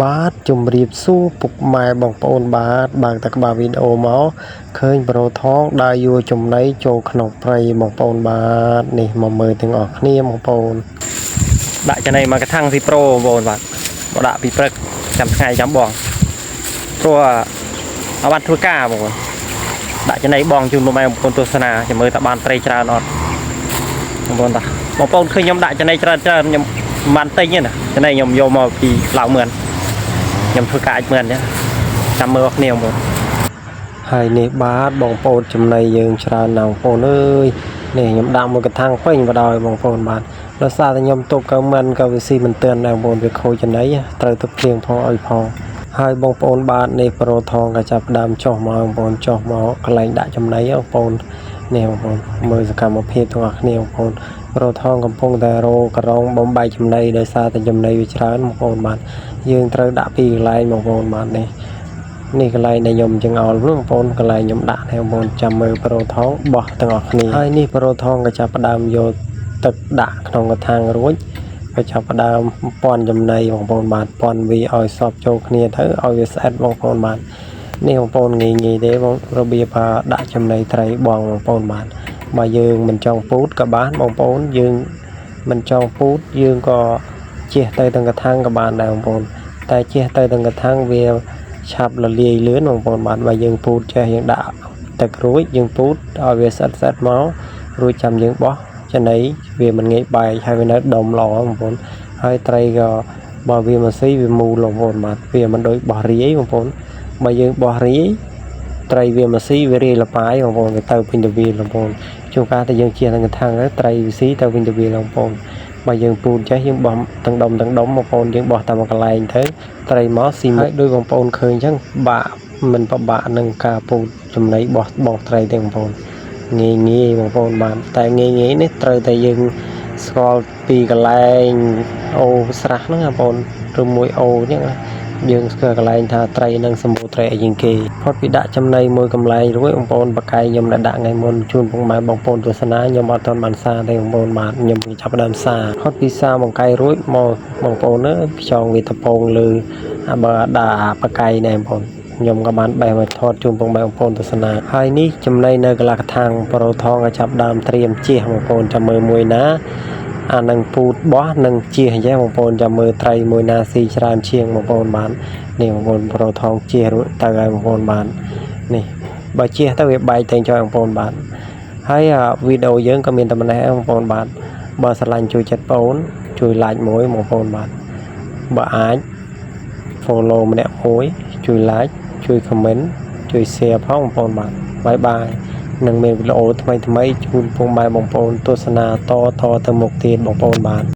បាទជំរាបសួរពុកម៉ែបងប្អូនបាទបើកតែក្បាលវីដេអូមកឃើញប្រូថងដើរយួរចំណីចូលក្នុងព្រៃបងប្អូនបាទនេះមកមើលទាំងអស់គ្នាបងប្អូន ដាក់ចំណីមកកថាំងស៊ីប្រូបងប្អូនបាទមកដាក់ពីព្រឹកចាំថ្ងៃចាំបងព្រោះអត់បានធ្វើការបងប្អូនដាក់ចំណីបងជូនមកម៉ែបងប្អូនទស្សនាចាំមើលតើបានត្រីច្រើនអត់បងប្អូនតាបងប្អូនឃើញខ្ញុំដាក់ចំណីច្រើនច្រើនខ្ញុំមិនបានទិញទេណាចំណីខ្ញុំយកមកពីឡាវមឿនខ្ញុំធ្វើការអាចមឿនចឹងចាំមើលអស់គ្នាបងប្អូន ហើយនេះបាទបងប្អូនចំណីយើងច្រើនណាស់បងប្អូនអើយនេះខ្ញុំដាក់មួយកថាំងពេញបដ ாய் បងប្អូនបាទដោយសារតែខ្ញុំទប់ក៏មិនក៏វាស៊ីមិនទឿនដែរបងប្អូនវាខូចចំណីត្រូវទឹកភ្លៀងផងឲ្យផងហើយបងប្អូនបាទនេះប្រូថងក៏ចាប់ផ្ដើមចុះមកបងប្អូនចុះមកកន្លែងដាក់ចំណីបងប្អូននេះបងប្អូនមើលសកម្មភាពទាំងអស់គ្នាបងប្អូនប្រូថងកំពុងតែរោករងបំបែកចំណីដោយសារតែចំណីវាច្រើនបងប្អូនបាទយើងត្រូវដាក់ពីកន្លែងបងប្អូនបាទនេះ នេះកន្លែងដែលខ្ញុំចង្អុលនោះបងប្អូនកន្លែងខ្ញុំដាក់នេះបងប្អូនចាំមើលប្រូថងបោះទាំងអស់គ្នាហើយនេះប្រូថងក៏ចាប់ផ្ដើមយកទឹកដាក់ក្នុងកថាំងរួចក៏ចាប់ផ្ដើមពន់ចំណីបងប្អូនបាទពន់វាឲ្យសពចូលគ្នាទៅឲ្យវាស្អិតបងប្អូនបាទនេះបងប្អូនងាយងាយទេបងរបៀបដាក់ចំណីត្រីបងបងប្អូនបាទបើយើងមិនចង់ពូតក៏បានបងប្អូនយើងមិនចង់ពូតយើងក៏ជះទៅទាំងកថាំងក៏បានដែរបងប្អូនតែជះទៅទាំងកថាំងវា ឆាប់រលាយលឿនបងប្អូនបាទបើយើងពូតចេះយើងដាក់ទឹករួចយើងពូតឲ្យវាស្អិតស្អិតមករួចចាំយើងបោះចំណីវាមិនងាយបែកហើយវានៅដុំល្អបងប្អូនហើយត្រីក៏បើវាមកស៊ីវាមូលបងប្អូនបាទវាមិនដូចបោះរាយបងប្អូនបើយើងបោះរាយត្រីវាមកស៊ីវារាយលបាយបងប្អូនវាទៅពេញទៅវាបងប្អូនជួនកាលតែយើងជៀសនឹងកថាំងទៅត្រីវាស៊ីទៅវិញទៅវាបងប្អូនបើយើងពូតចេះយើងបោះទាំងដុំទាំងដុំបងប្អូនយើងបោះតាមមួយកន្លែងទៅ ត្រីមកស៊ីមកដោយបងប្អូនឃើញអញ្ចឹងបាក់មិនពិបាកនឹងការពូតចំណីបោះបងត្រីទេបងប្អូនងាយងាយបងប្អូនបាទតែងាយងាយនេះត្រូវតែយើងស្គាល់ពីកន្លែងអូស្រះហ្នឹងបងប្អូនឬមួយអូអញ្ចឹងណាយើងស្គាល់កន្លែងថាត្រីនឹងសម្បូរត្រីអីជាងគេផុតពីដាក់ចំណីមួយកន្លែងរួចបងប្អូនបកែខ្ញុំដែលដាក់ថ្ងៃមុនជូនពុកម៉ែបងប្អូនទស្សនាខ្ញុំអត់ទាន់បានសារទេបងប្អូនបាទខ្ញុំចាប់ផ្ដើមសារផុតពីសារបង្កៃរួចមកបងប្អូនអើយខ្យងវាតពងលើ អាបើដាក់អាបកៃណែបងប្អូនខ្ញុំក៏បានបេះមកថតជូនពុកម៉ែបងប្អូនទស្សនាហើយនេះចំណីនៅកន្លះកថាំងប្រូថងក៏ចាប់ដើមត្រៀមជះបងប្អូនចាំមើលមួយណាអានឹងពូតបោះនឹងជះអញ្ចឹងបងប្អូនចាំមើលត្រីមួយណាស៊ីច្រើនជាងបងប្អូនបាននេះបងប្អូនប្រូថងជះរួចទៅហើយបងប្អូនបាននេះបើជះទៅវាបែកតែចុយបងប្អូនបានហើយអាវីដេអូយើងក៏មានតែប៉ុណ្ណេះឯងបងប្អូនបាទបើស្រឡាញ់ជួយចិត្តបងប្អូនជួយ like មួយបងប្អូនបាទបើអាច follow ម្នាក់មួយជួយ like ជួយ comment ជួយ share ផងបងប្អូនបាទ bye bye នឹងមានវីដេអូថ្មីៗជូនពុកម៉ែបងប្អូនទស្សនាតតទៅមុខទៀតបងប្អូនបាទ។